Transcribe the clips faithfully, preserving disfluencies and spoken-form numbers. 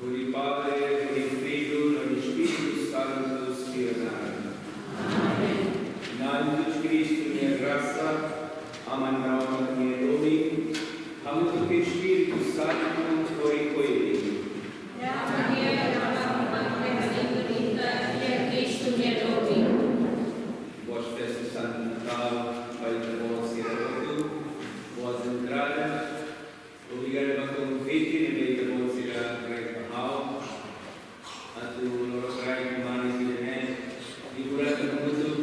Hodi Padre, hodi Filho, hodi Espíritu Santu, sira-nia naran. Naran Jesus Kristu nia grasa, Aman Roma nia domin, hamutuk ho Espíritu Santu, hori koiri. Boas festas Santu Natál ba ita-boot sira hotu, boas entradas. Obrigadu ba konvite ne'ebé ita-boot sira harii ba ha'u. Atu loron rai manis ida-ne'e, liburan hamutuk,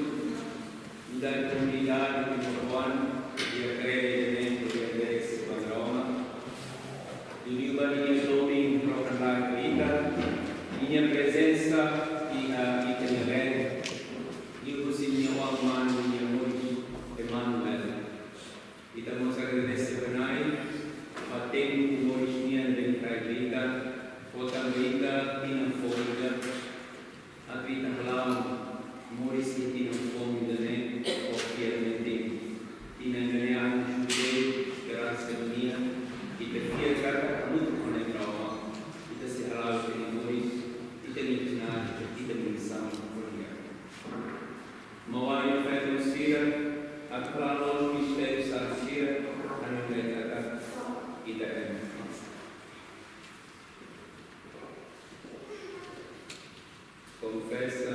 nu'udar komunidade timoroan, iha kreda ida-ne'e, iha Aman Roma. Liuliu ba ninia domin rohan-laek ita, ninia prezensa iha ita-nia leet, liuhusi ninia oan-mane ninia moris, Emanuel. Ita mós agradese ba Na'i, ba tempu moris nian ne'ebé trai ba ita, fó tan ba ita tinan foun ida, atu ita hala'o moris iha tinan foun ida-ne'e ho fiar metin. Tinan ida-ne'e anu judeu, grasa nian, ita fiar katak hamutuk ho Aman Roma, ita sei hala'o ita-nia moris, ita-nia knaar, ita-nia misaun mundiál. Maun-alin no feton sira, atu hala'o mistériu sarani sira, hanoin katak ita ema. Konfesa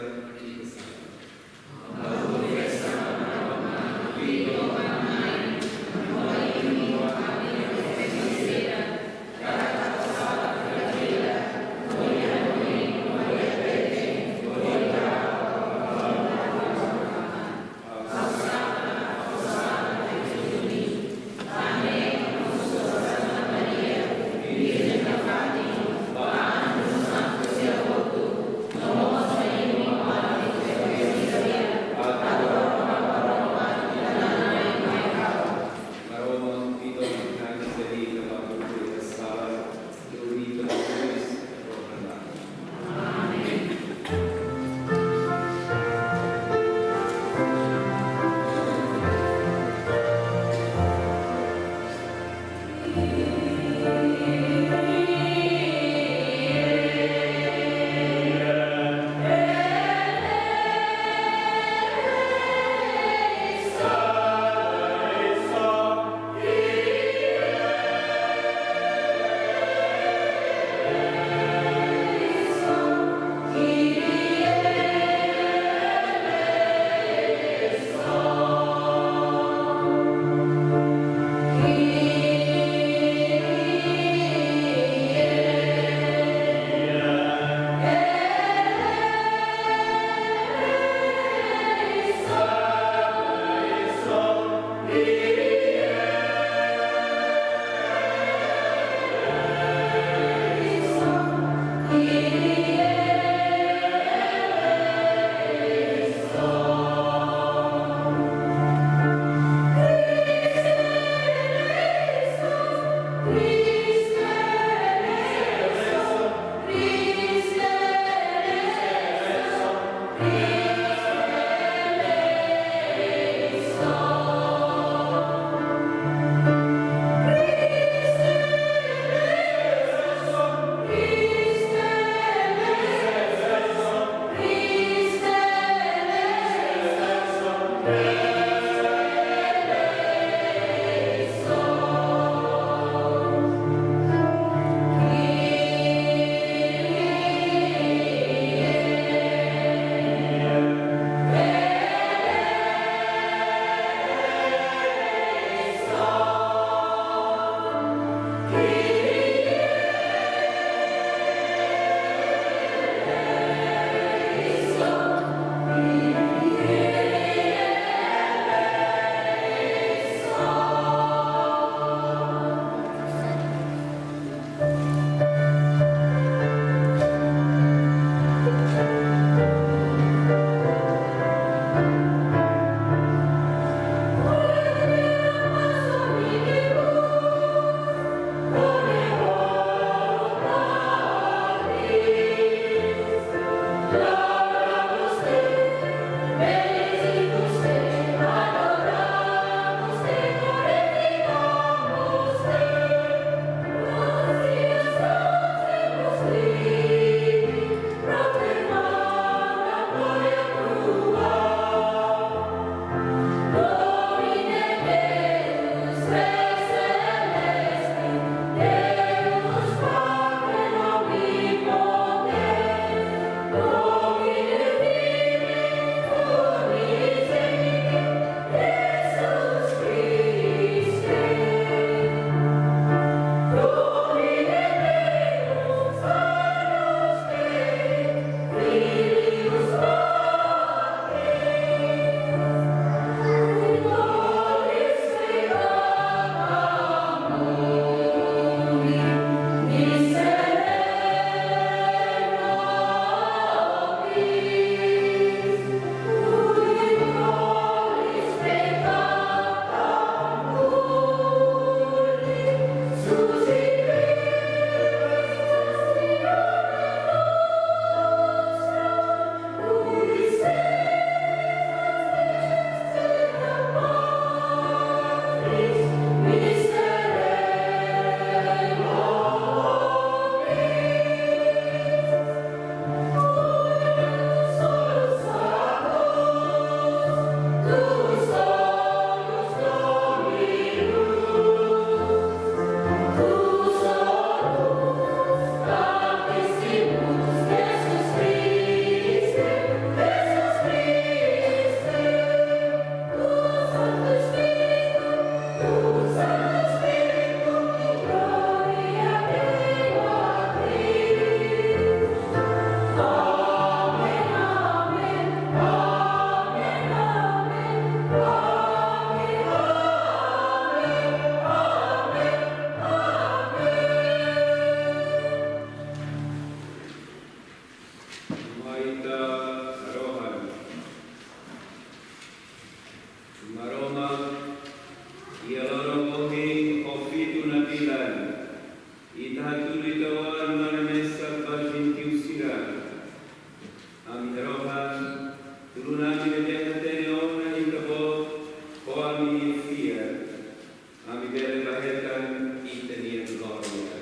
bele ba hetan Ita-nia glória.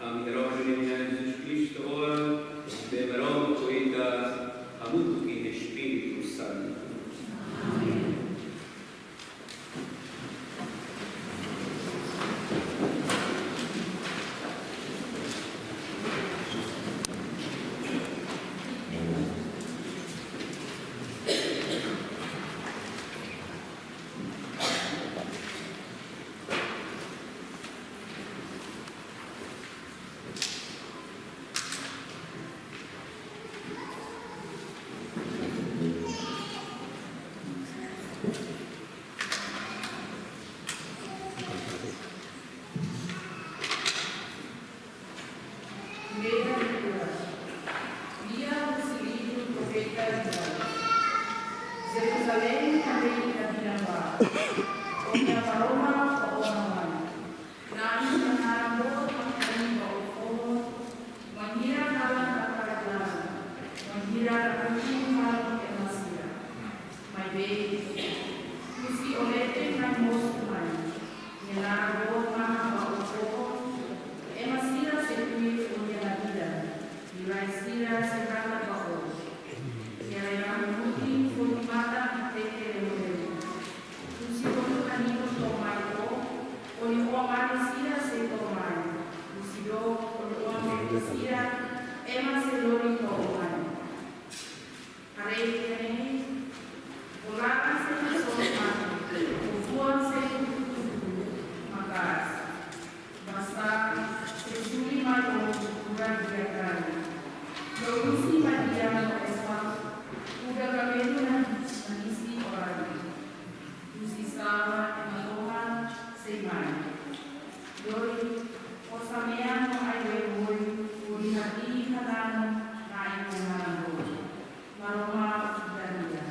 Ami-nia Na'i Jesus Kristu, ora, be Maromak ho ita, hamutuk iha Espíritu Santu. Primeira leitura. Lia husi livru profeta Isaías. Jerusalém, haree ita-nia ba, ó-nia Maromak, ó-nia Na'i. Na'i nia naran boot mak harii ba ó foho, bainhira dalan ba karaik laran, bainhira rarukun halo ema sira. Maibé, husi ó leten mai mosu mai, nia naran boot mak ba ó foho, ema sira sei tuir ó-nia nabidan, liurai sira sei hakat ba ó. Nia rai-rahun mutin foti matan hateke lemo-lemo. Husi hotu-kanibun to'o mai to'o, ó-nia oan-mane sira sei to'o mai. Husi dook ó-nia oan-feto sira, ema sei lori to'o mai. Haree ida-ne'e, ó laran sei hasoru mate, ó fuan sei tuku-tuku maka'as. Basá sei suli mai ó fuan di'ak liu. Lori husi madian no esfaltu, kuda kamelu nahisi ó-rai. Husi sala ema tohan sei mai. Lori, ó samea no ai-wehoi, hodi hadi'a hananu Na'i nia naran boot. Maromak ita-nia.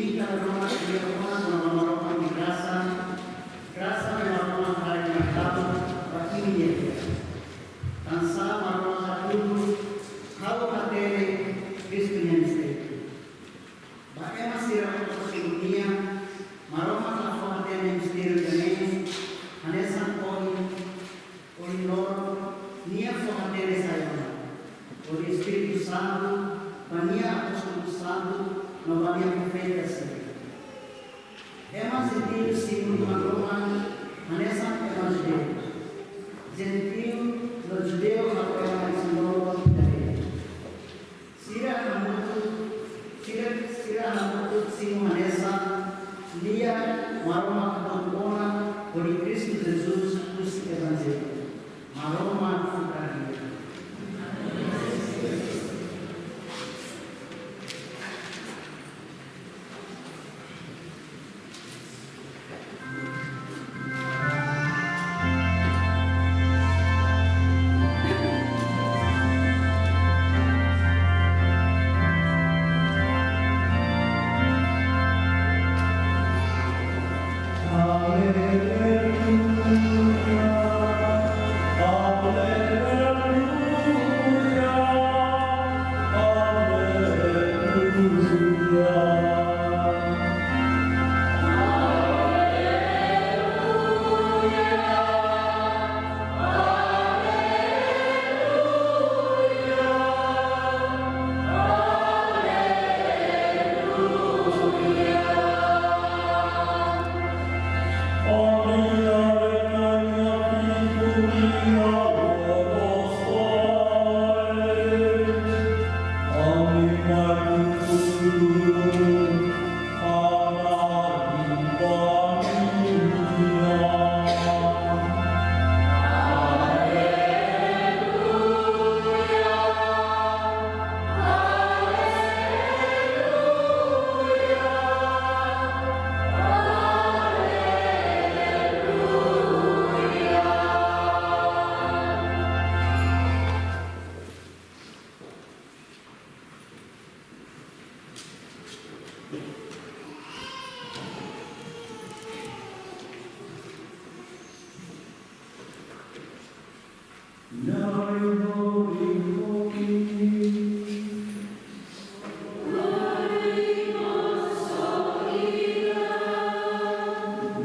Ita Maromak, nia Maromak, Maromak nia grasa, grasa Maromak harii mai ha'u ba imi-nia fiar. Tansá Maromak hatudu, ha'u hatene Kristu nia mistériu. Ba ema sira apóstolu nian, Maromak la fó hatene mistériu ida-ne'e, hanesan ohin, ohin loron, nia fó hatene sai ona hodi Espíritu Santu ba nia apóstolu santu no ba nia profeta sira. Ema jentiu simu Maromak hanesan ema judeu. Jentiu no judeu ha'u ema isin-lolon ida de'it. Sira hamutuk, sira, sira hamutuk simu hanesan lia Maromak hatudu ona hodi Kristu Jesus husi evanjellu. Maromak fiar lia.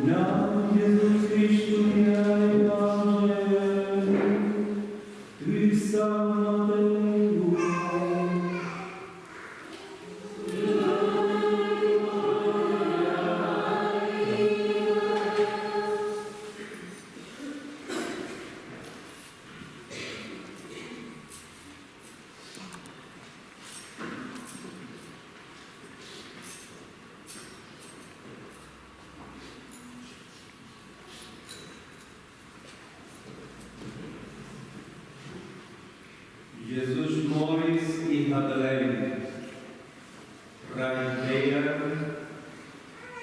Na'i Jesus Kristu nia evanjellu, Kristu nia evanjellu. Jesus moris iha Belém, rai Judeia,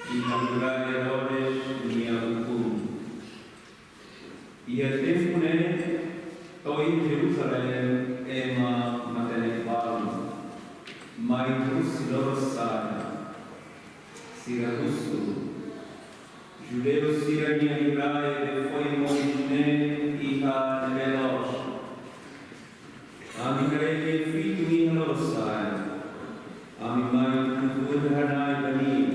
iha rai Herodes nia ukun. Iha tempu ne'e, to'o iha Jerusalém, ema matenek balun, mai husi lorosa'e. Sira husu: Judeu sira-nia liurai bele fó moris ne'e iha ne'ebé loos? Ami haree lia fitu iha lorosa'e. Ami mai tutuir hana'i ba nia.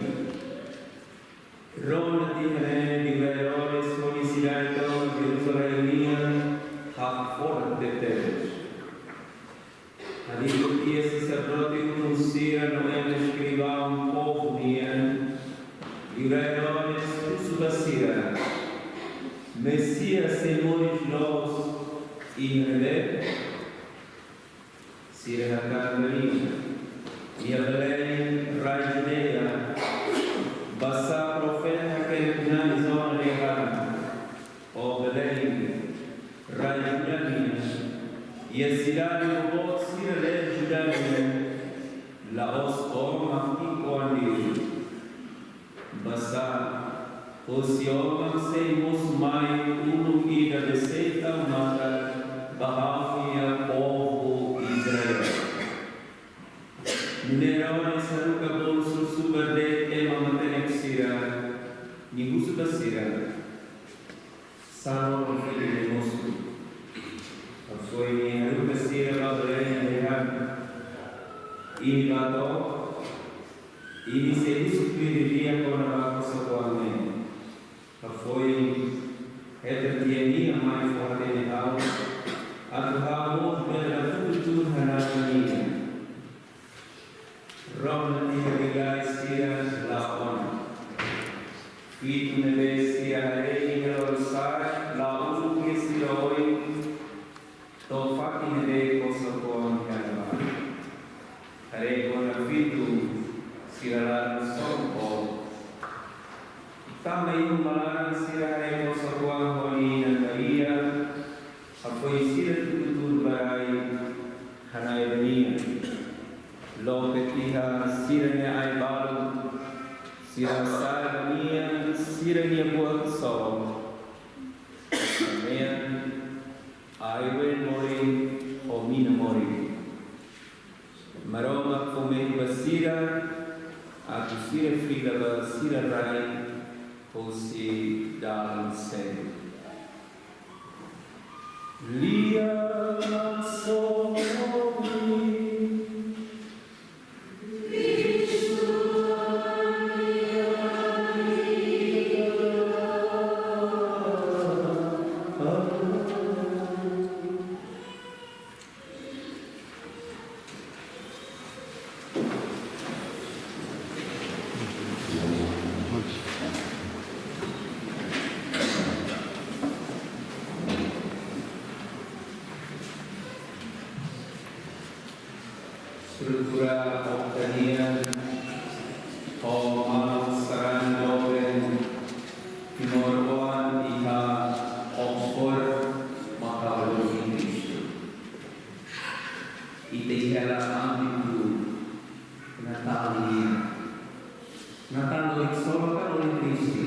Rona tiha ne'e, liurai Herodes hodi sidade tomak Jerusalém nian hakfodak tebes. Hadi'a tiha saserdote ulun sira no ema eskrivaun povu nian, liurai Herodes husu ba sira: Mesias sei moris loos iha ne'ebé? Sira hakat ba nia: Iha Belém, rai Judeia, basá profeta hakerek Na'i João dehan: Ó Belém, rai Judá nian, iha sidade boboot sira leet Judá nian, la'ós ó mak ki'ikoan liu. Basá, hosi ó mak sei mosu mai uluk ida be sei tau matak ba ha'u-nia povu Israel. Nune'e Herodes haruka bolu susubar de'it Sira, Salomão filho de moço, foi minha nunca sira ba Belém de Ram, e bato, e me se isso que vivia com a vaca socorro. Foi, é, tiha nia mai fó hatene ha'u, atu ha'u mós bele hatudu tuur hanesan nia. Rona tiha lilai sira la ona. Fitu ne'ebé sira haree iha loron-sa'e, la uluk iha sira oin, to'o fatin ne'ebé kosar-kuan iha ne'ebá. Haree kona fitu sira laran sopo. Tama iha uma laran sira haree kosar-kuan ho nia inan Maria, hafoin sira tuku tuur ba rai, hana'i ba nia. Loke tiha sira-nia ain balu, sira hasa'e ba nia sira-nia buat ksolok. Hanesan, ai-ween morin ho mina morin. Maromak fó mehi ba sira, atu sira fila ba sira rai hosi dalan seluk. Lia Maksowi. Estrutura Oktanian ho maluk sarani doben Timor-Leste iha Oxford, maka Kristu. Ita iha hela ámbitu Natál nian. Natál ohin ksolok ka ohin triste?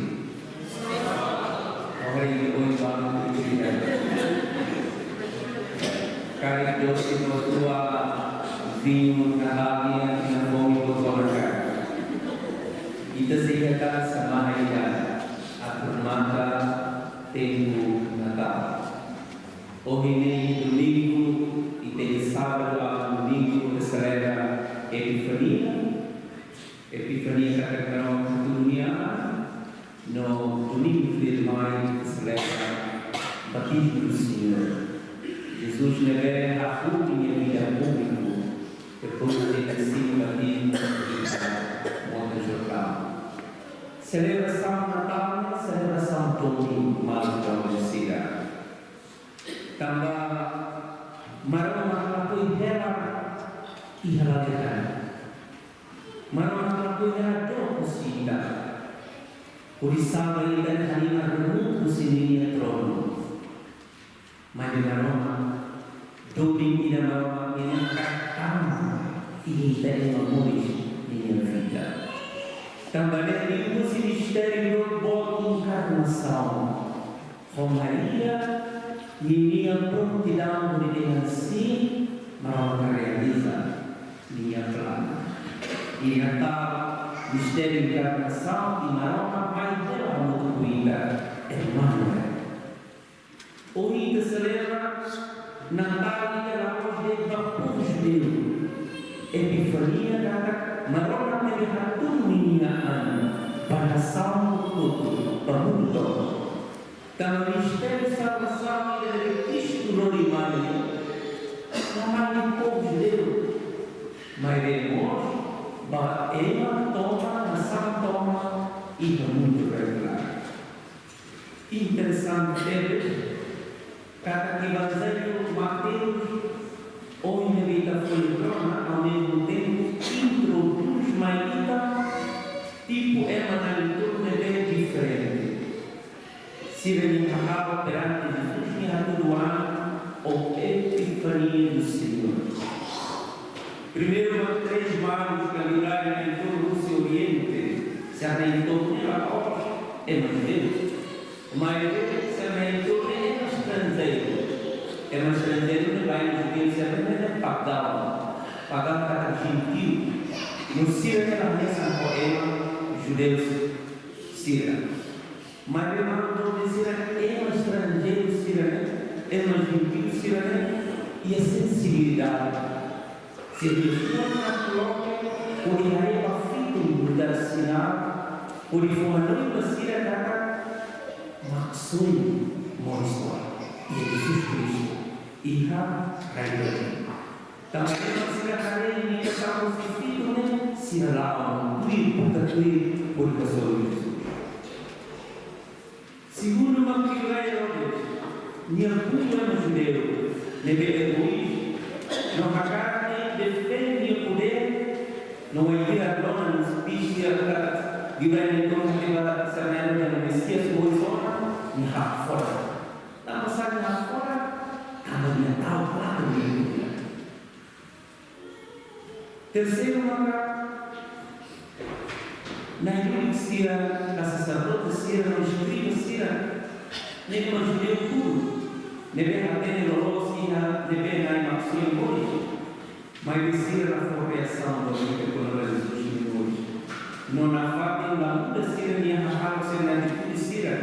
Ohin, ohin balu triste. Karik dosi botua viñu Natál nian iha fome botua karik. Ita sei hatán semana ida atu remata tempu Natál. Ohin ne'e domingu, i iha sábadu aban domingu, ita selebra Epifania. Epifania katak Maromak hatudu nia an, no domingu tuirmai ita selebra Batismo do Senhor. Jesus ne'ebé hahú nia vida públiku, depois de ter sido batizado iha Monte Jordão. Selebrasaun Natál ne'e selebrasaun domin, maluk doben sira. Tanba Maromak lakohi hela iha lalehan. Maromak lakohi hela dook husi ita. Hodi salva ita-nia an remuk husi ninia tronu. Maibé Maromak, domin ida Maromak nia an katan iha ita ema moris ninia vida. Tanba ne'e liuhusi mistériu boot enkarnasaun. Ho Maria ninia prontidaun hodi dehan sin, Maromak realiza ninia planu. I Natál, mistériu enkarnasaun, i Maromak mai hela hamutuk ho ita, Emanuel. Ohin ita selebra Natál ida la'ós de'it ba povu judeu. Epifania katak Maromak ne'ebé hatudu ninia an ba nasaun hotu-hotu, ba mundu tomak. Tanba mistériu salvasaun ida ne'ebé Kristu lori mai, la mai ba povu judeu, maibé mós ba ema tomak, nasaun tomak iha mundu rai-laran. Interesante tebes katak Evanjellu Mateus, ohin ne'ebé ita foin rona, ao mesmo tempo introdús mai ita tipu ema na'in-tolu ne'ebé diferente. Sira-nia hahalok perante Jesus nia hatudu an ou Epifania do Senhor. Primeiru, ba três magos ka liurai na'in-tolu husi Oriente, sira na'in-tolu ne'e la'ós ema judeu. Maibé sira na'in-tolu ne'e ema estranjeiru. Ema estranjeiru ne'e ba ema judeu sira ne'e pagaun. Pagaun katak jentiu. No sira ne'e la hanesan ho ema judeu sira. Maibé maluk doben sira, ema estranjeiru sira-ne'e, ema jentiu sira-ne'e, iha sensibilidade. Sira-nia fuan nakloke hodi haree ba fitun nu'udar sinál, hodi fó hanoin ba sira katak Maksoin moris to'ak, iha Jesus Kristu, iha rai David. Tanba ne'e mak sira haree nia estadu husi fitun ne'e, sira la'o tuir, buka tuir, hodi hasoru Jesus. Segundu mak liurai Herodes, nia bunuh ema judeu ne'ebé egoís, no hakarak defende nia podér, no wainhira rona no spisia ka liurai ne'e tun hati ba sira-ne'e no Mesias moris ona, nia hafodak. Tanba sá nia hafodak? Tanba nia tau planu nia. Terseiru maka, nai-lulik sira, ka saserdote sira, no eskriba sira, ne'ebé ema judeu kuru, ne'ebé hatene loloos iha ne'ebé Nai Maksoin moris. Maibé sira la fó reasaun bonita kona-ba Jesus nia moris. No nafatin la muda sira-nia hahalok, sira-nia atitude sira,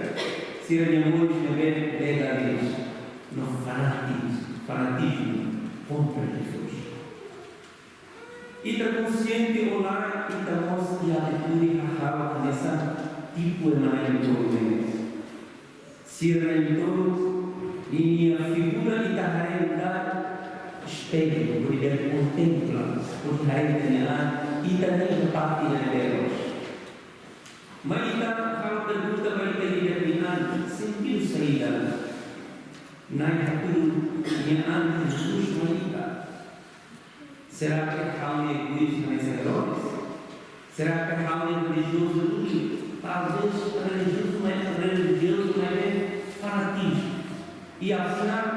sira-nia moris ne'ebé legaliza, no fanatiz-, fanatizmu kontra Jesus. Ita konsiente ou lae, ita mós iha atitude hahalok hanesan tipu ema na'in-tolu ne'e. Sira na'in-tolu ninia figura ita haree nu'udar espellu, hodi bele kontempla, hodi haree ita-nia an, ita-nia parte ne'ebé loos. Mai ita halo pergunta ba ita-nia an, sentidu saida Nai hatudu nia an Jesus mai ita? Será que ha'u-nia egoízmu hanesan Herodes? Será que ha'u-nia relijiozu duni? Talvés relijiozu, maibé relijiozu, maibé fanatizmu. I afinál,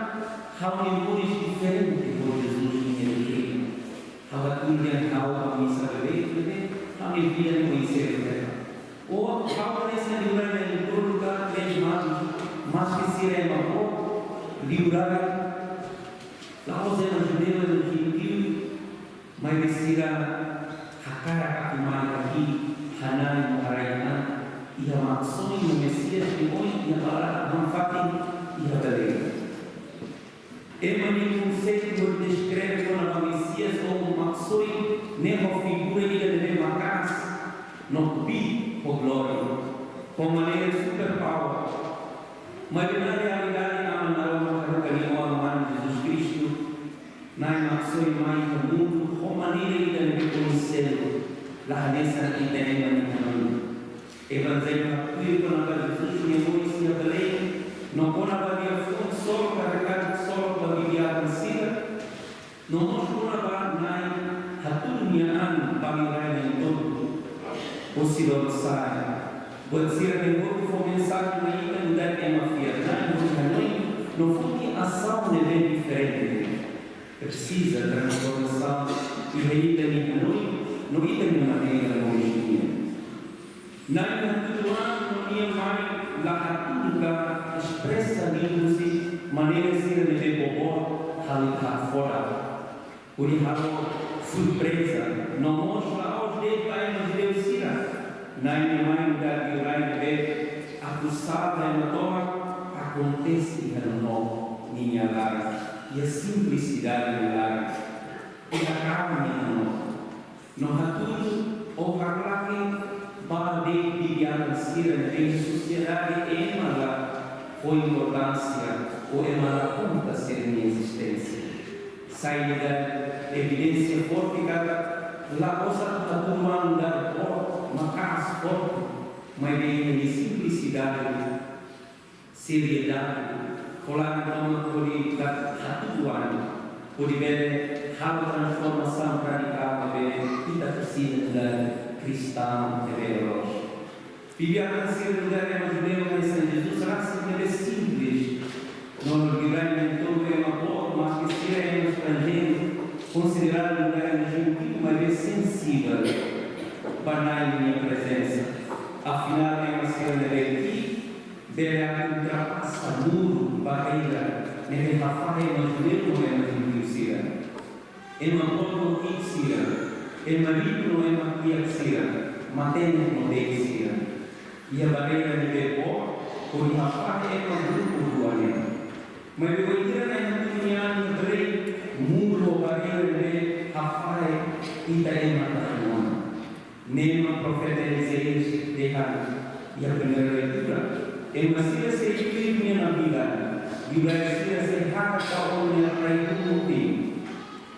ha'u-nia moris diferente ho Jesus nia doutrina. Ha'u hatudu dehan ha'u bá misa beibeik, maibé ha'u-nia vida ne'e koñesidu. Ou ha'u hanesan liurai na'in-tolu ka três magos, maske sira ema boot, liurai, la'ós ema judeu, ema jentiu, maibé sira hakarak atu mai hahí, hananu no haraik an iha Maksoin no Mesias nia oin iha balada, nafatin iha Belém. Ema nia konseitu hodi deskreve kona-ba Mesias ou Maksoin ne'e ho figura ida ne'ebé maka'as no kbiit ho glória, ho maneira superpower. Maibé iha realidade, Aman Maromak haruka nia Oan-Mane Jesus Kristu, Nai Maksoin mai iha mundu ho maneira ida ne'ebé koñesidu, la hanesan ita ema nia hanoin. Evanjellu haktuir kona-ba Jesus nia moris iha Belém, no kona-ba nia fó solok ka rekadu solok ba bibi-atan sira, no mós kona-ba Nai hatudu nia an ba liurai na'in-tolu. Husi loron sa'e, buat sira ne'e hotu fó mensajen mai ita nu'udar ema fiar, Nai hodi hanoin no foti asaun ne'ebé diferente. Presiza transformasaun iha ita-nia hanoin no ita-nia maneira moris nian. Nai hatudu an no nia mai la hatudu ka espresa liuhusi maneira sira ne'ebé boboot halo ita hafodak, hodi halo surpreza, no mós la'ós de'it ba ema judeu sira. Nai nia mai nu'udar liurai ne'ebé atu salva ema tomak, akontese iha nonook ninia laran, iha simplisidade nia laran, iha kalma nia nonook. No hatudu ou haklaken ba de'it bibi-atan sira ne'ebé iha sosiedade ema la fó importánsia ou ema la konta sira-nia ezisténsia. Sai nu'udar evidénsia forte katak la'ós atu hatudu an nu'udar boot, maka'as, forte, maibé iha nia simplisidade, seriedade, kolar toma hodi hatudu an, hodi bele halo transformasaun radikál ne'ebé ita presiza nu'udar kristaun ne'ebé loos. Bibi-atan sira nu'udar ema judeu hanesan Jesus rasik ne'ebé simples. No liurai na'in-tolu ema boot, maske sira ema estranjeiru, konsideradu nu'udar ema jentiu, maibé sensivel ba Nai nia prezensa. Afinál, ema sira ne'ebé ki'ik bele atu ultrapasa muru, barreira, ne'ebé hafahe ema judeu no ema jentiu sira, ema boot no ki'ik sira, ema riku no ema kiak sira, matenek no de'it sira. Iha barreira ne'ebé boot, Iha primeira leitura, ema sira sei tuir nia navigasaun, liurai sira sei hakat ba ó-nia rai duni.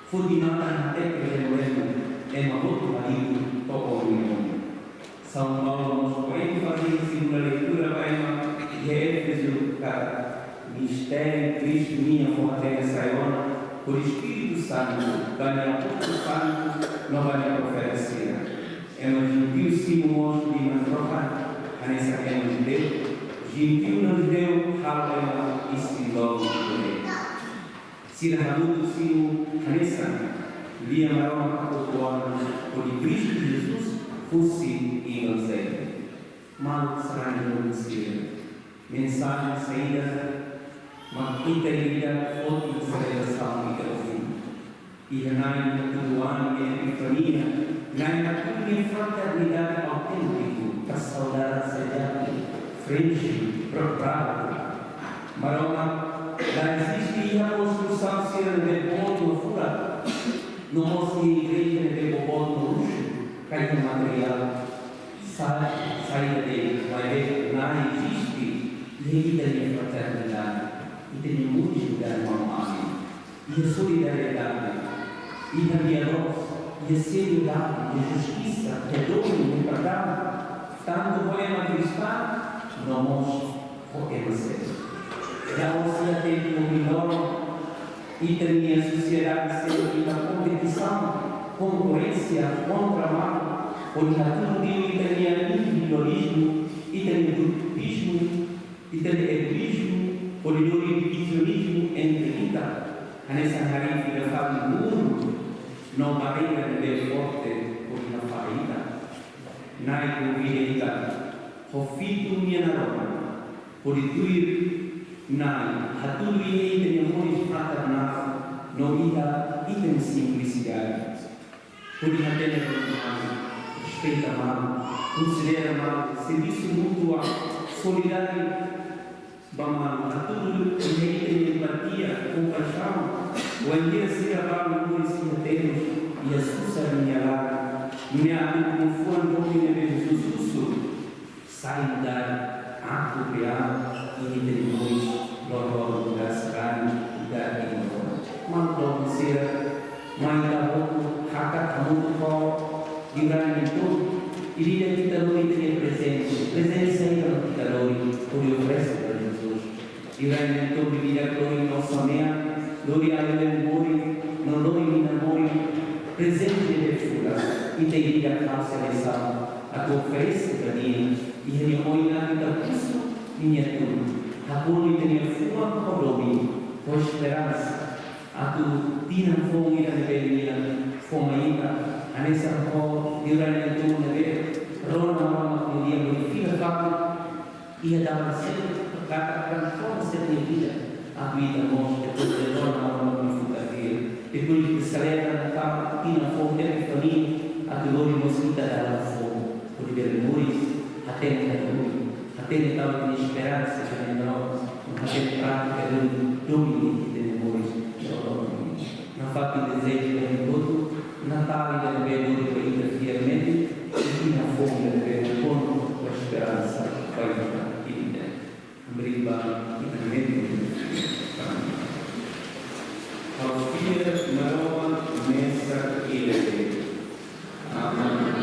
Foti matan hateke lemo-lemo, ema hotu halidu to'o ó-nia oin. São Paulo mós fó énfaze iha segunda leitura ba ema iha Éfezu katak mistériu Kristu nian fó hatene sai ona, hodi Espíritu Santu, ba nia Apóstolu Santu, no ba nia profeta sira. Ema jentiu simu mós liman rohan, hanesan ema judeu, jentiu no judeu halo ema isin-lolon. Sira hamutuk simu hanesan lia Maromak hatudu ona, hodi Kristu Jesus husi Evanjellu. Maluk sarani doben sira, mensajen saida mak ita ida foti iha selebrasaun ida ohin? Iha Na'i hatudu an nia Epifania, Na'i hatudu nia fraternidade autêntiku, ka saudade sejati, friendship, brotherhood. Maromak la eziste iha konstrusaun sira ne'ebé boot no furak, no mós iha igreja ne'ebé boboot no luxu, ka iha materiál sa-, saida de'it, maibé Na'i eziste iha ita-nia fraternidade, ita-nia moris nu'udar maun-alin. Iha solidariedade, iha diálogu, iha seriedade, iha justisa, iha domin, iha perdaun, tantu ho ema kristaun, no mós ho ema seluk. La'ós iha tempu ohin loron, ita-nia sosiedade sira iha kompetisaun, konkorrénsia, kontra malu, hodi hatudu liu ita-nia individualizmu, ita-nia grupizmu, ita-nia egoízmu, hodi lori divizionizmu entre ita, hanesan harii fila fali muru no barreira ne'ebé forte hodi hafahe ita. Na'i konvida ita ho fitur nia naroman, hodi tuir Na'i, hatudu iha ita-nia moris fraternál no iha ita-nia simplisidade. Hodi hatene rona malu, respeita malu, konsidera malu, servisu mútua, solidáriu ba malu, hatudu iha ita-nia empatia, kompaixaun, wainhira sira balu moris iha terus, iha susar nia laran, nune'e atu konfirma domin ne'ebé Jesus husu. Sai nu'udar atu reál iha ita-nia moris loroloron, nu'udar sarani, nu'udar irmaun. Maluk doben sira, mai ita hotu hakat hamutuk ho liurai na'in-tolu, ida-idak ita lori ita-nia prezente. Prezente saida mak ita lori, hodi oferese ba Jesus. Liurai na'in-tolu, ida-idak lori osan-mean, lori alin-leen moris, no lori mina moris, prezente ne'ebé furak, ita ida-idak halo selesaun atu oferese ba nia, iha nia oin atu ita husu ninia tulun, hakonu ita-nia fuan ho domin, ho esperansa, atu tinan foun ida ne'ebé nia fó mai ita, hanesan ho liurai na'in-tolu ne'ebé rona Maromak nia lian hodi fila fali iha dalan seluk, katak transforma sira-nia vida. Atu ita mós, depois de rona Maromak nia futar di'ak, depois de seleita Natál, tinan foun Epifania, atu lori mós ita dalan foun, hodi bele moris hatene, hatene, hatene tau ita-nia esperansa, hatene tau, hatene prátika domin, domin iha ita-nia moris, ya Allah. Nafatin dezeju ba ita hotu Natál ida ne'ebé lori ba ita fielmente, i tinan foun ida ne'ebé nakonu ho esperansa ba ita ida-idak. Hamriik ba ita-nia metin. Ha'u fiar Maromak mesak ida de'it. Aman.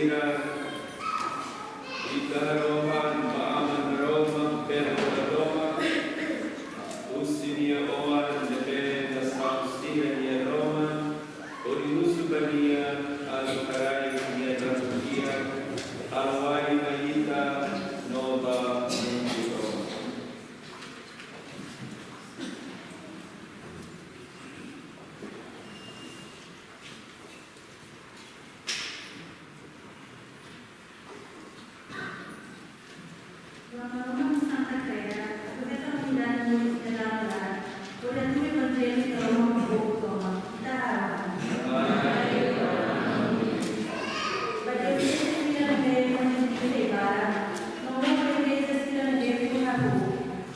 Ita harohan ba Aman Maromak, pela Aman Maromak, husi nia Oan ne'ebé nasaun sira nia roman, hodi husu ba nia atu haraik nia ratu di'ak, halo wali mai ita no ba mundu tomak. Maromak Santa Kreda, profeta unidade mundu general, hodi hatuur evanjellu ba Roma povu tomak, ita harohan. Ba dioseze sira ne'ebé mós iha barak, no mós ba igreja sira ne'ebé foin hahú,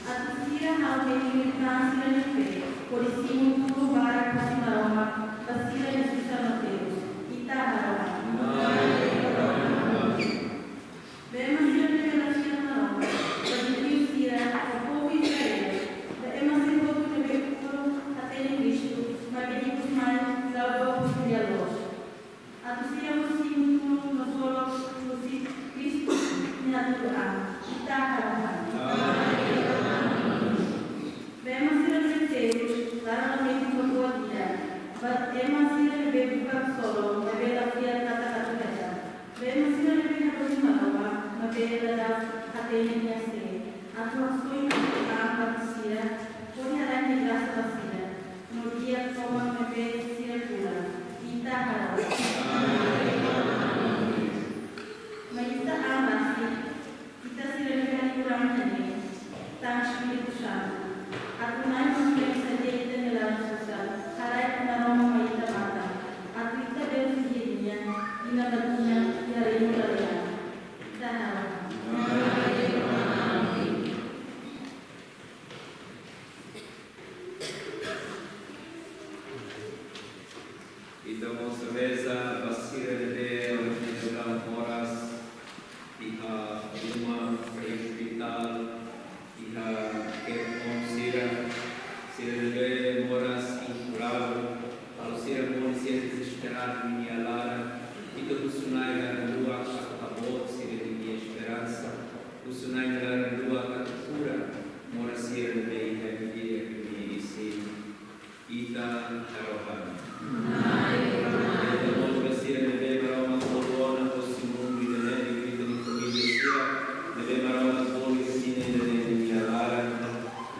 atu sira halo metin liután sira-nia fé, hodi simu tulun barak husi Maromak ba sira-nia susar no terus, ita harohan. Ba ema sira ne'ebé la fiar Maromak, ba jentiu sira, ba povu Israel, ba ema sira hotu ne'ebé uluk hatene Kristu, maibé ikus mai la'o dook husi nia loos, atu sira mós simu tulun no solok husi Kristu nia hatudu an, ita harohan. Ba ema sira ne'ebé terus, laran la metin ba buat ida, ba ema sira ne'ebé buka solok, maibé la fiar katak atu hela, ba ema sira ne'ebé hadomi Maromak, maibé la hatene nia sé, atu hasoru an ba sira, hodi haraik nia grasa ba sira, no di'ak tomak ne'ebé sira kulan, ita harohan. Mai ita an rasik, ita sira ne'ebé hahi'i Kurang ne'e, tan Espíritu Santu, atu Na'i mós bele sadia ita-nia laran susar, haraik Maromak mai ita matan, atu ita bele fiar Nia, inan ba tinan, iha reinu lalehan. Ita harohan. Ita mós reza ba sira ne'ebé ohin loron moras iha uma, iha ospitál, iha kebun sira, sira ne'ebé moras iha rua, halo sira moris iha dezesperadu ninia laran, ita husu Na'i laran luak atu haboot sira-nia esperansa, husu Na'i laran luak atu kura moras sira ne'ebé iha nia isin. Ita harohan. Ita mós ba sira ne'ebé Maromak bolu ona husi mundu ida-ne'e, liuliu ita-nia família sira ne'ebé Maromak bolu iha tinan ida-ne'e nia laran.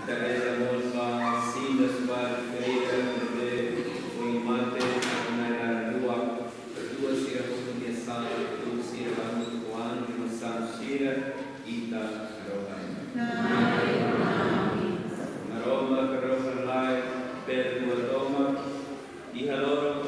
Ita reza mós ba Sinda Suari Ferreira ne'ebé foin mate, atu Na'i laran luak, perdua sira hotu nia sala, hatudu sira hamutuk ho anju no santu sira, ita harohan. Maromak, Maromak Lai, perdua tomak, iha loron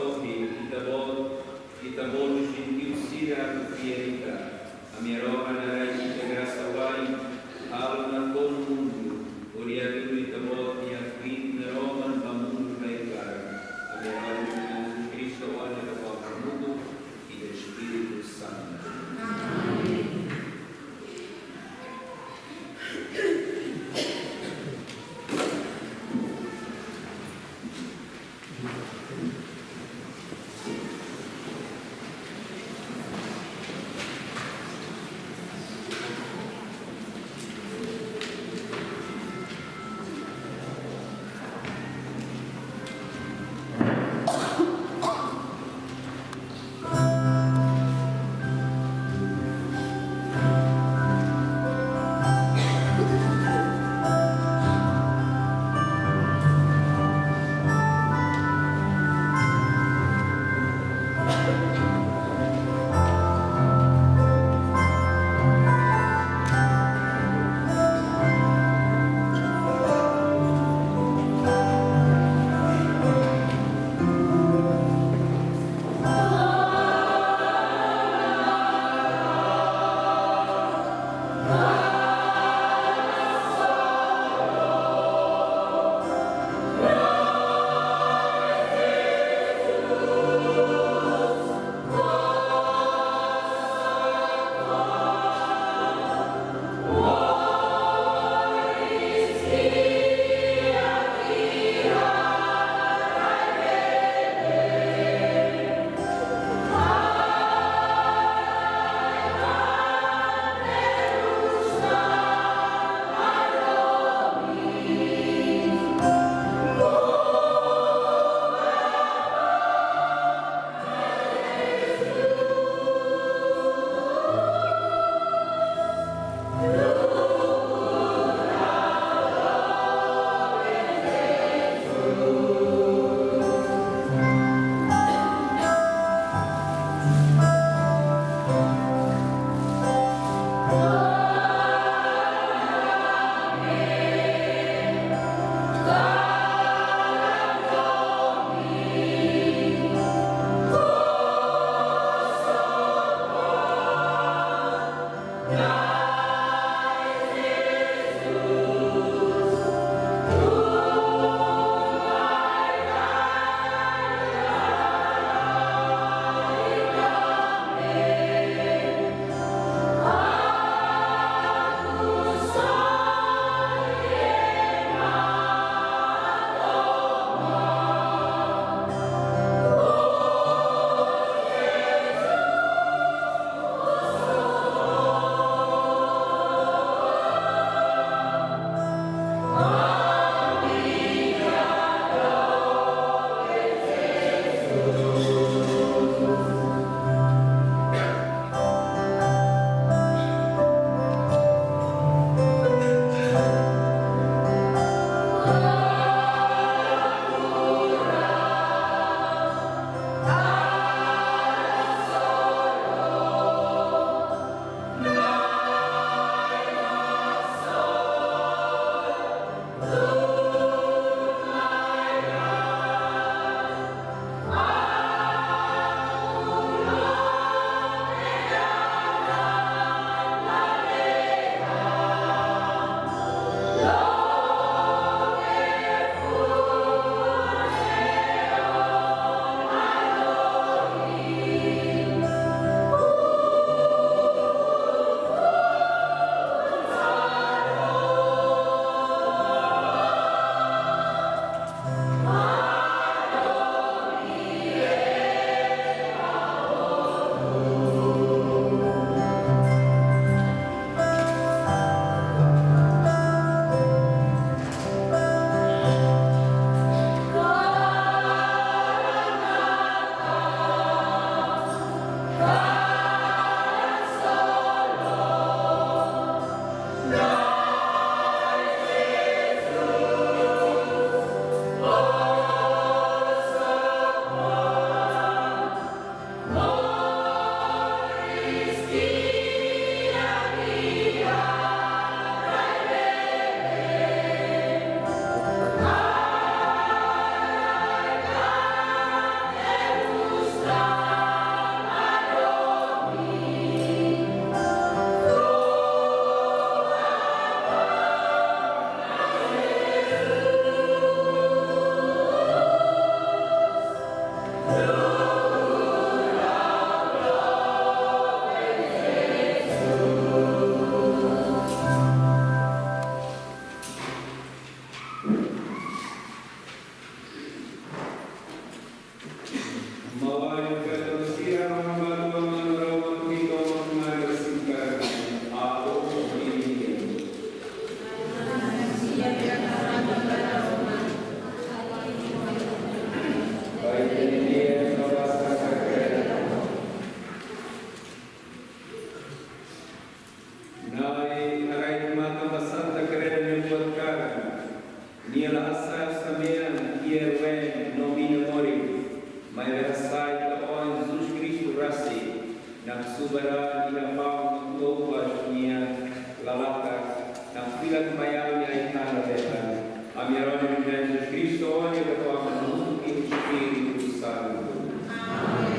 Bara iha pau no tua uas nia lalaka, nakfilak mai ami ai-han lalehan. Ami-nia Na'i Jesus Kristu, ó-nia Katuas hamutuk ho Espíritu Santu.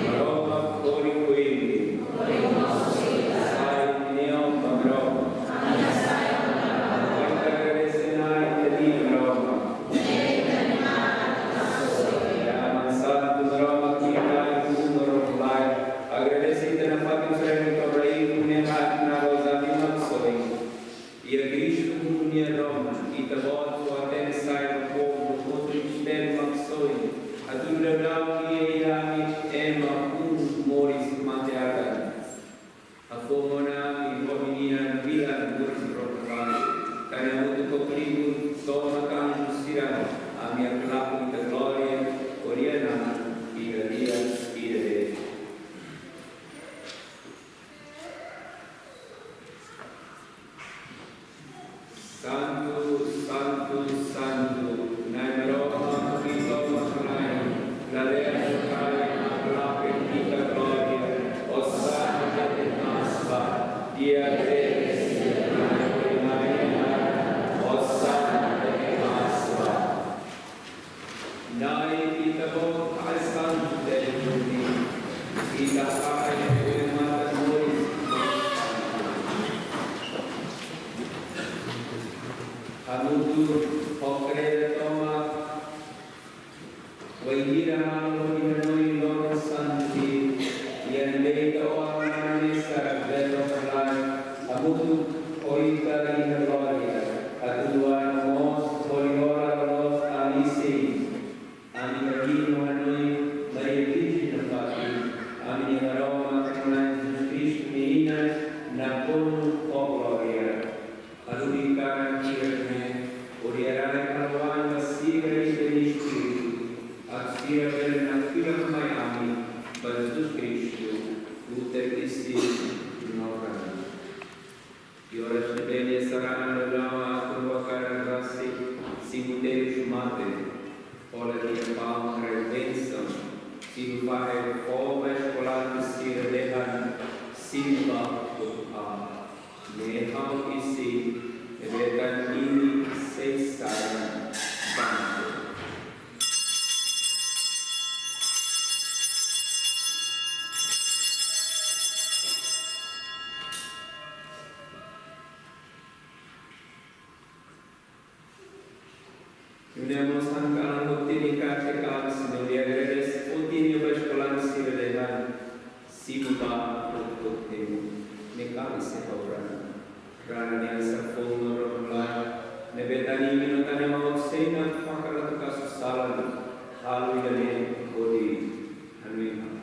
Maromak hodi ko'alia. Sai neon ba Maromak. Ita agradese Na'i ita-nia Maromak. Ya, Aman Santu Maromak ita, Na'i Rohan-Laek. Agradese ita nafatin sira-ne'ebé rai ne'e haat na roza di Maksoin. Iha Kristu mundu nia Roma, Ita-Boot fó hatene sai ba povu hotu mistériu Maksoin, hatudu daudaun iha ami ema un moris mateakan. Hafoun ona ami ho menina bila moris rohan-laek, hanesan hamutuk ho tribu tomak anju sira, ami haklaken Ita-nia glória, ko'alia Na'i, ida-idak, ida-idak. Santu, santu, santu, Na'i Maromak, Ita-Boot Na'i, lalehan no kalan haklaken Ita-nia glória, Osana iha teten-na'in ba, di'ak tebes Na'i, Na'i, Na'i, Osana iha teten-na'in ba. Na'i, Ita-Boot hanesan santu tebes, Ita hanesan matan moris. Hamutuk ho kreda tomak, wainhira halo hodi hanoin loron santu, iha ne'ebé Ita-Boot mane sara belo halai, hamutuk ho Ita iha glória, hatudu an no mós hodi hola loloos ami-nia isin. Ami hahi'i no hanoin Maria Virjen nafatin, ami-nia Maromak, Na'i Jesus Kristu nia inan, nakonu ho glória. Halo hodi karan hirak ne'e, hodi haraik halo an ba sira Ita-nia Espíritu, atu sira bele nakfilak mai ami ba Jesus Kristu, Futar isin no Rai. Iha oras ne'ebé nia sara an daudaun, atu hakarak rasik, simu terus mate, hola nia pau, haraik bensaun, simu fahe fó ba eskolante sira dehan: Simu ba, Apá. Ne'e ha'u-nia isin, ne'ebé tan imi sei saran bandu. Nune'e mós hanesan kalan hotu tiha nia kalan, Señór, nia agradese, foti nia ba eskolante sira dehan: Simu ba, hotu-hotu imi, ne'e kalan sei ha'u-nia raan. Raan ne'e hanesan foun no rohan-laek, ne'ebé tan imi no tan ema hotu sei nakfakar atu kasu sala, halo ida-ne'e hodi hanoin ha'u.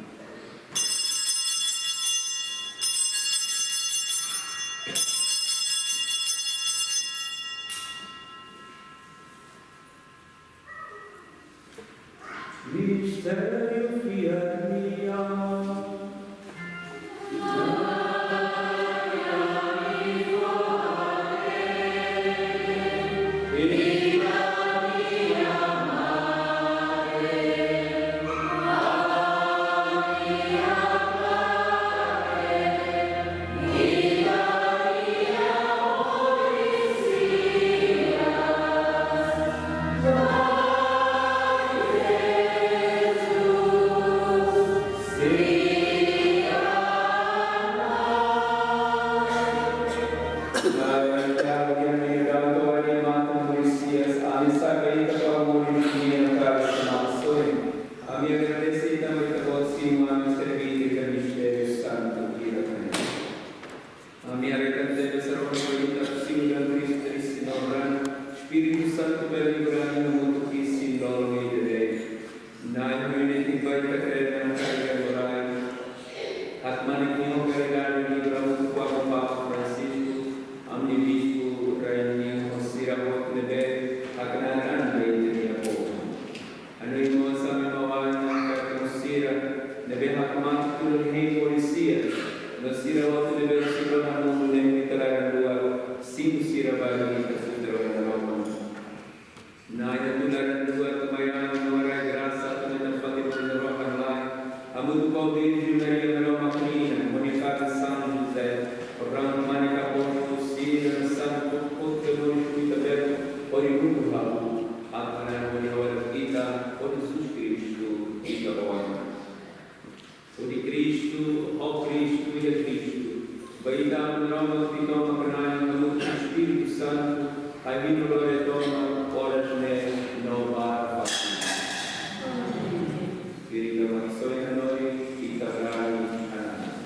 Mistériu fiar nian. Ami agradese tanba Ita-Boot simu ami serví Ita iha mistériu santu hirak ne'e. Ami haree katak Ita-Boot simu ami, Kristu, isin no rai, Espíritu Santu bele livra ami hamutuk isin lolon ida-ne'e. Na'i, hanoin netik ba Ita-nia kreda nafatin, ita-nia morais. Hatama nia kimo karidade livra hamutuk ho Amu Papa Francisco, ami-nia bispu, rain nian ho sira hotu ne'ebé haknaar an ba Ita-nia povu. Hanoin mós ami-nia maun-alin nafatin, sira ne'ebé hakmatek tulun-hein polísia, no sira hotu ne'ebé sira na mundu ne'e, Ita laran-luak simu sira ba Ita Futar Na'i Maromak. Na'i, hatudu laran-luak mai ami no haraik grasa atu ami nafatin ho rohan-laek, hamutuk ho Virjen Maria Maromak nia inan, ho nia kaben Abraham, mane ka postu sira santu, postu manu ita bel, hodi nuku habu, atu nanu di hora ita, hodi Jesus Kristu, ita oan. Hodi Kristu, ho Kristu, i Kristu. Ba ita amu rama di toma kenai, amu Espíritu Santu, ai vino lore toma, oras ne'e, no para fasi. Espíritu, amu soy hanoi, ita brani, anak.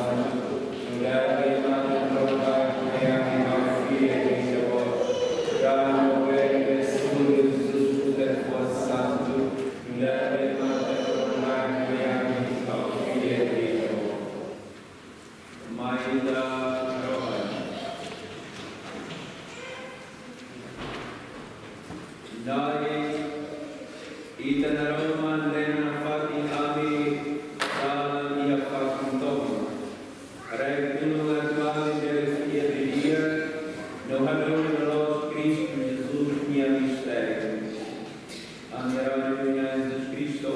Santu, no dame mata no bai kuliami no fie di jabo, rano bebe suri susu terfo Santu, no dame mata no bai kuliami no fie di jabo. Mai ita naroman. Na'i, ita naroman ne'e nafatin ami dalan iha fatin tomak. Rai tunu atu ami bele fiar didi'ak, no hadomi loloos Kristu Jesus nia mistériu. Ami haraik Na'i Jesus Kristu,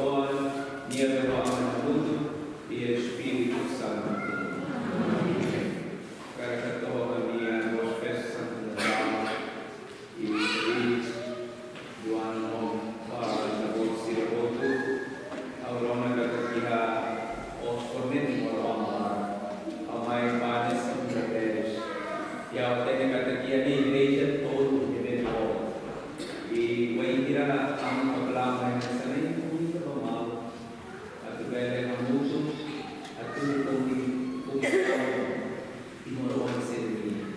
nia bele ho ami hamutuk, i Espíritu Santu. Karik hato'o ami-nia boas festas Santu Natál, i feliz Dua Ano Novo ba ita-boot sira hotu. Ha'u rona katak iha os formeti moro amar, ha'u mai ba ne'e segunda vez. I ha'u hatene katak iha ne'e igreja tolu ne'ebé boot. I wainhira ami proklamadu hanesan ne'e, kuita ba malu. Atu bele hamutuk, atu komi, komi, timoroan sira-nian.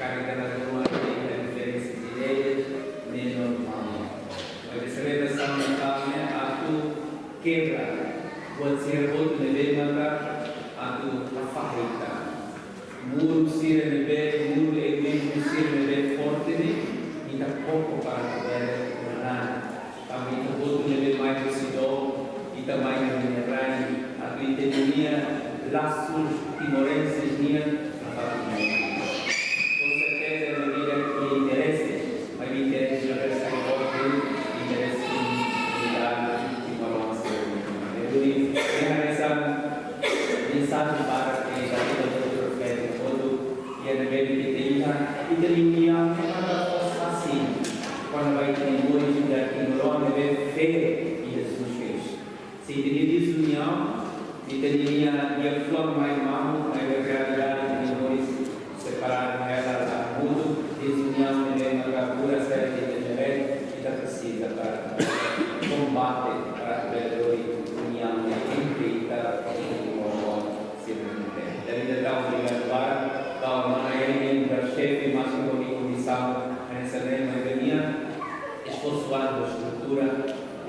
Karik dala ruma iha diferensa de ideias, ne'e normál. Maibé selebrasaun Natál ne'e atu kebra buat sira hotu ne'ebé maka atu hafahe ita. Muru sira ne'ebé, muru egoízmu sira ne'ebé forte ne'e, ita koko para atu bele manán. Tanba ita hotu ne'ebé mai husi dook, ita mai husi rai, atu ita-nia lasu timorenses nian, atu ita. Com certeza, ita-nia vida iha interese, maibé interese ne'ebé sai forte, interese unidade, timoroan sira-nian. Entaun, ne'e hanesan mensajen para ke ita-nia proféta hotu, iha ne'ebé ita iha, ita-nia uniaun ne'e maka fó sasin kona-ba ita-nia moris ida timoroan ne'ebé fé iha Jesus Kristu. Se ita-nia dezuniaun, ita-nia di'ak fuan mai mamuk, mai realidade ita-nia moris separadu, hela la mutu, dezuniaun ne'e maka pura sai ita-nia rai, ita presiza para kombate, para bele lori uniaun entre ita, entre timoroan sira-nian. Jadi, ita tau obrigadu ba, ba mana yang ini bersepi masih boni komisaun, hanesan ne'e, maibé nia esforsu ba estrutura,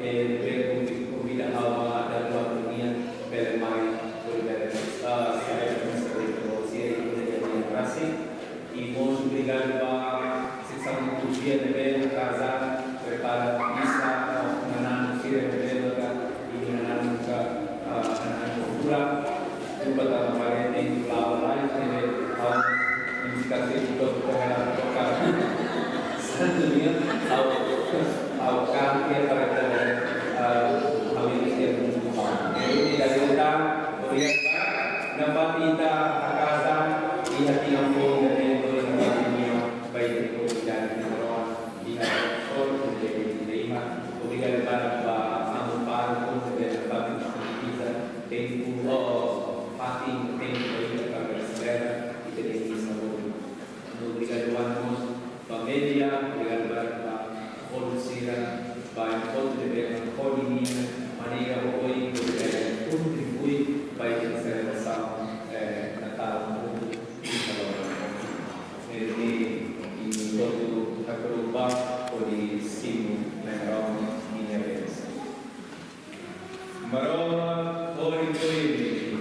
eh, bele konvi-, konvida ha'u ba dala rua nian, bele mai, bele, bele, ah, sira-ne'e komesa bele konvida nian rasik. I mós obrigadu ba seksaun liturjia ne'ebé hakarak prepara misa, no manán sira ne'ebé maka, i manán maka, ah, manán kultura. Deskulpa tanba haree tempu la'o lalais, ne'ebé ha'u indikasi untuk, eh, toka. Santu nian, ha'u, ha'u kan dia para, eh, ha'u ini dia menunggu. Jadi, dari utang, kuliah, nafatin ita hakarak, iha tinan foun ida-ne'e, nafatin nia, baik di komunidade, di Maroa, iha solo, di, di, di, iha, obrigadu ba, ba, amu pároku, ne'ebé nafatin, tempu, oh, fatin, tempu, ita, para selebra, ita, di, di, sabor. Obrigadu ba mós ba média, obrigadu ba, ba, ba sira, ba enkontru de bem, ko'alia, maneira oin, obrigadu, kontribui, ba ita selebrasaun, eh, Natál, Ano Novo, i Natal. Ne'e, i, i, hotu, hakuruba, hodi simu, na Maroa, ninia bensaun. Maroa, hori ko'alia.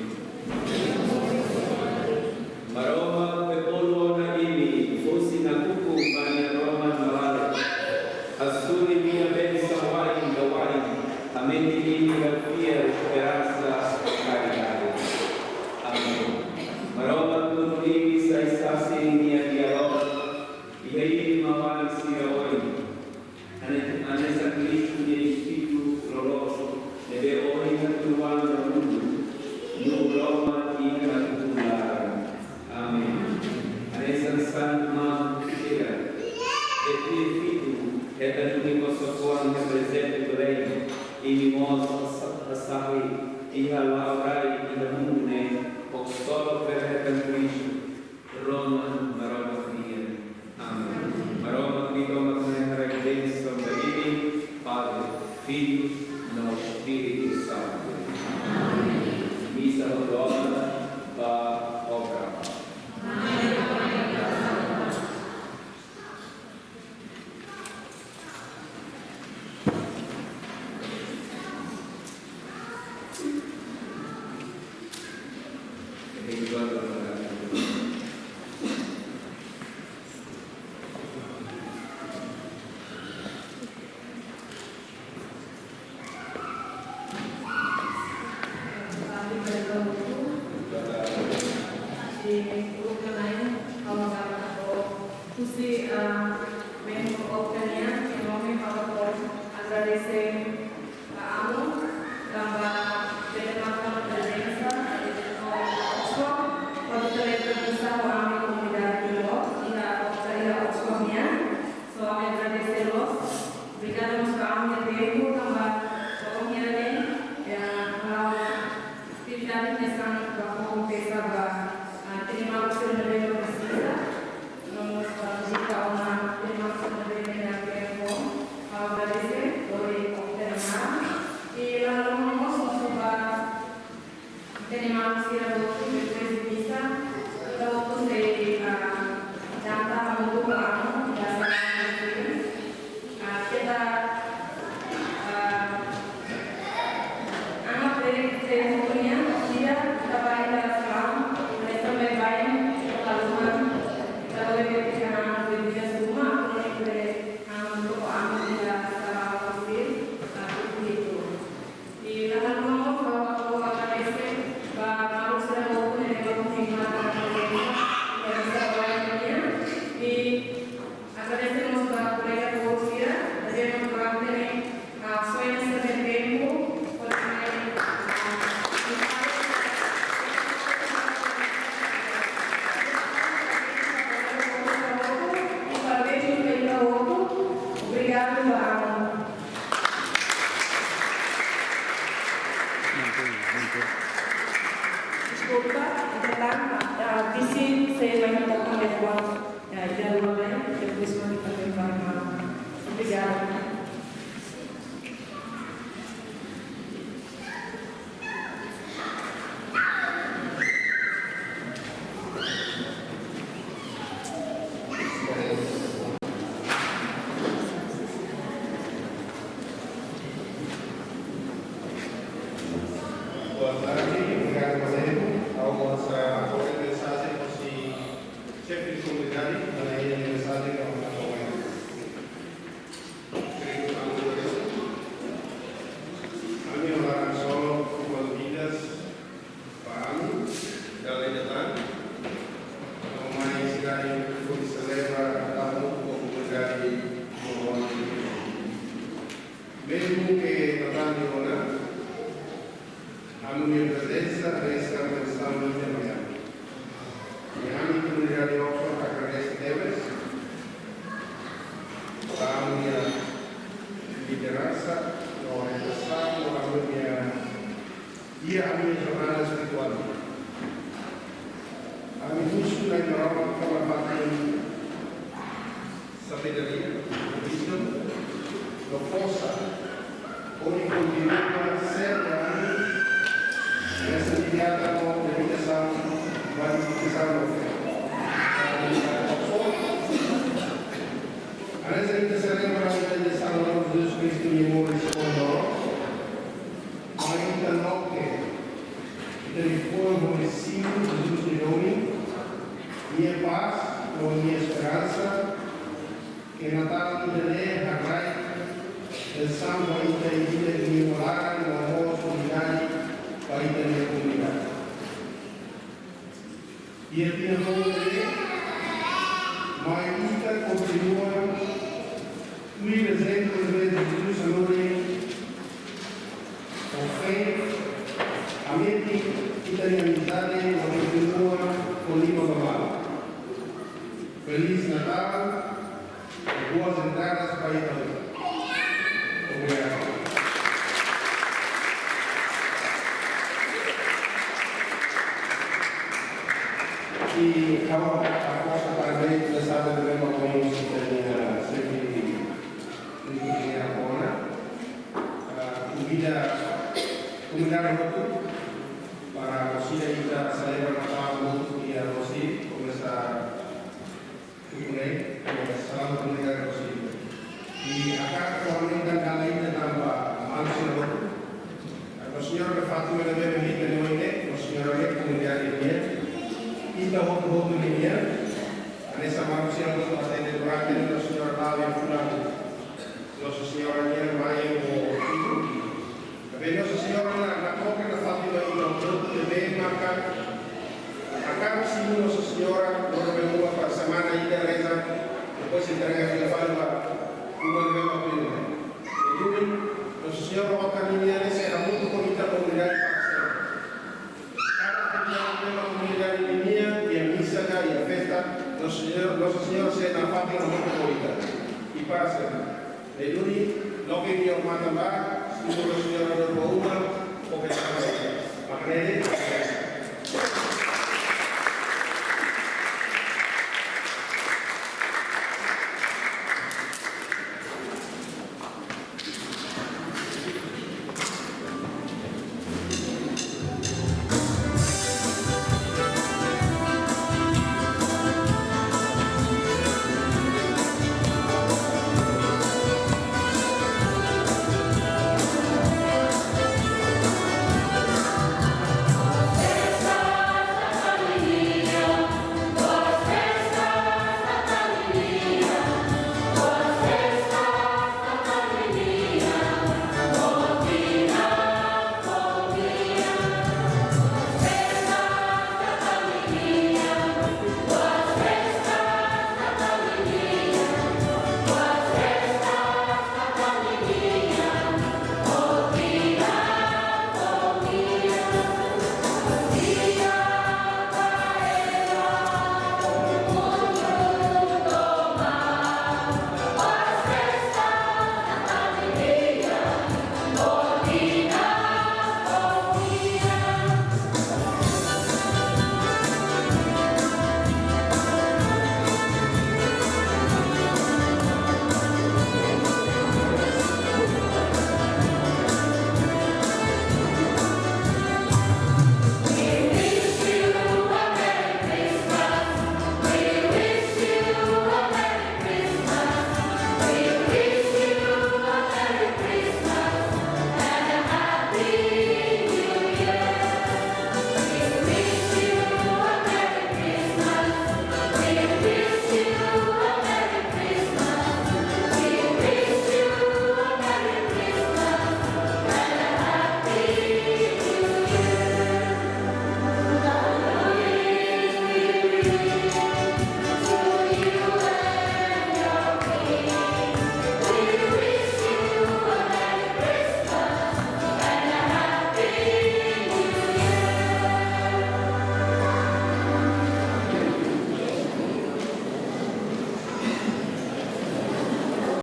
Maroa, bele bolu ona imi, husi nakukun ba nia roman malalek. Hasoru nia bensaun wa'in ba wa'in, hametin imi ho fiél esperansa, karidade. Amen. Maroa, tunu imi sai sasin nia diálogu, iha imi maun-alin sira oin. Hane-, hanesan Kristu nia Espíritu loloos, ne'ebé ohin hatún wa'in ba mundu, no Roma iha nakukun laran. Amen. Hanesan santu maun sira, Betty Fitu, hetan duni kosokoan iha prezépiu Belém, imi Mós hasa'e iha la'o rai iha mundu ne'e, ho solo fé hetan Kristu, rona Maromak nian. Amen. Maromak nia tomak ne'e haraik bensaun ba imi, Padre, Filho, no Espíritu Santo. Misa ho doa ba obra. Husi, ah, membru OPNIA, em nome ha'u agradese ba Amu, tanba bele marka prezensa, no Oxford, hodi selebra misa ho ami komunidade Timor, iha, iha Oxford nian. So, ami agradese loos. Obrigada mós ba Amu nia tempu, tanba loron nian ne'e, eh, halo atividade hanesan ba foun peça ba, ah, ita-nia maluk sira ne'ebé presiza. No mós ba vizita ona ita-nia maluk sira ne'ebé iha tempu. Ha'u agradese, obrigada, i la haluha mós husu ba ita-nia maluk sira hotu, depois de misa, ita hotu sei, ah, janta hamutuk ho Amu, iha sala sira. Ah, keta, ah, Amu prepara hotu nian, ida, ita bá iha sala, ita também bá iha sala, ita bá iha sala, ita bá iha sala, ita bá iha sala, ita bá iha sala, I la haluha mós ha'u agradese ba maluk sira hotu ne'ebé konfirma ona prezensa iha misa ohin nian. I agradese mós ba kolega hotu sira, ne'ebé durante ne'e, ah, soe sira-nia tempu, hodi mai, ah, parabéns ba ita hotu. Obrigada ba Amu. Deskulpa, ita tan, ah, vise sei mai ita tan depois, ah, ita rua mai, depois mai ita tan. Obrigada. Boa tarde, obrigadu ba imi. Ha'u mós hato'o mensajen husi xefe komunidade, ba nia mensajen ba ita. Ami-nia laran solo, boas-vindas ba Amu, dala ida tan, no mai sira-nia hodi selebra Natal ho komunidade Timor-Leste. Mezmu ke Natal ne'e ona, Amu-nia prezensa resta mensaun ida-ne'e. I ami komunidade Oxford agradese tebes ba Amu-nia lideransa, no orientasaun, no Amu-nia, iha ami-nia jornada espirituál. Ami husu Nai Maromak fó ba Amu sabedoria, wisdom, no forsa, hodi kontinua serve Amu, hanesan di'ak ho dedikasaun, ba dedikasaun no fé. Hanesan ita selebra ita-nia Salvadór Jesus Kristu nia moris ho dor, mai ita loke ita-nia fuan ho nia simu Jesus nia domin, nia pás no nia esperansa, ke Natal ida-ne'e haraik bensaun ba ita, ita-nia laran, no mós unidade ba ita-nia komunidade. Iha tinan rua ne'e, mai ita kontinua tuir ezemplu ne'ebé Jesus hanorin, ho fé, hametin ita-nia amizade, no kontinua ho liman ba malu. Feliz Natal. Boas entradas ba ita. Obrigadu. I ha'u hato'o parabéns ba sira ne'ebé mak ohin sira-nia xefe tribu nia ona. Ah, konvida komunidade hotu para orsida ita selebra Natal hotu iha Recife, komesa tuku ne'e, komesa selebra komunidade Recife. I hakarak fó hanoin dala ida tanba malu sira hotu. Nossa Senhora de Fátima ne'ebé mak ita iha ne'e, Nossa Senhora ne'e komunidade nian. Ita hotu-hotu nian. Hanesan malu sira hotu hatene durante ne'e Nossa Senhora la'o iha fulan. Nossa Senhora nian mai ho tudu. Maibé Nossa Senhora na, na toke na Fátima ita hotu ne'ebé maka hakarak simu Nossa Senhora, loron rua ba semana ida reza, depois entrega fila fali ba uma ne'ebé mak tuir. Duni, Nossa Senhora mak ninia ne'e sei hamutuk ho ita komunidade para sempre. Kada atividade ne'ebé mak komunidade nian, iha misa ka, iha festa, Nossa Senhora, Nossa Senhora sei nafatin hamutuk ho ita. I para sempre. Duni, loke nia matan ba, simu Nossa Senhora loron rua ba uma,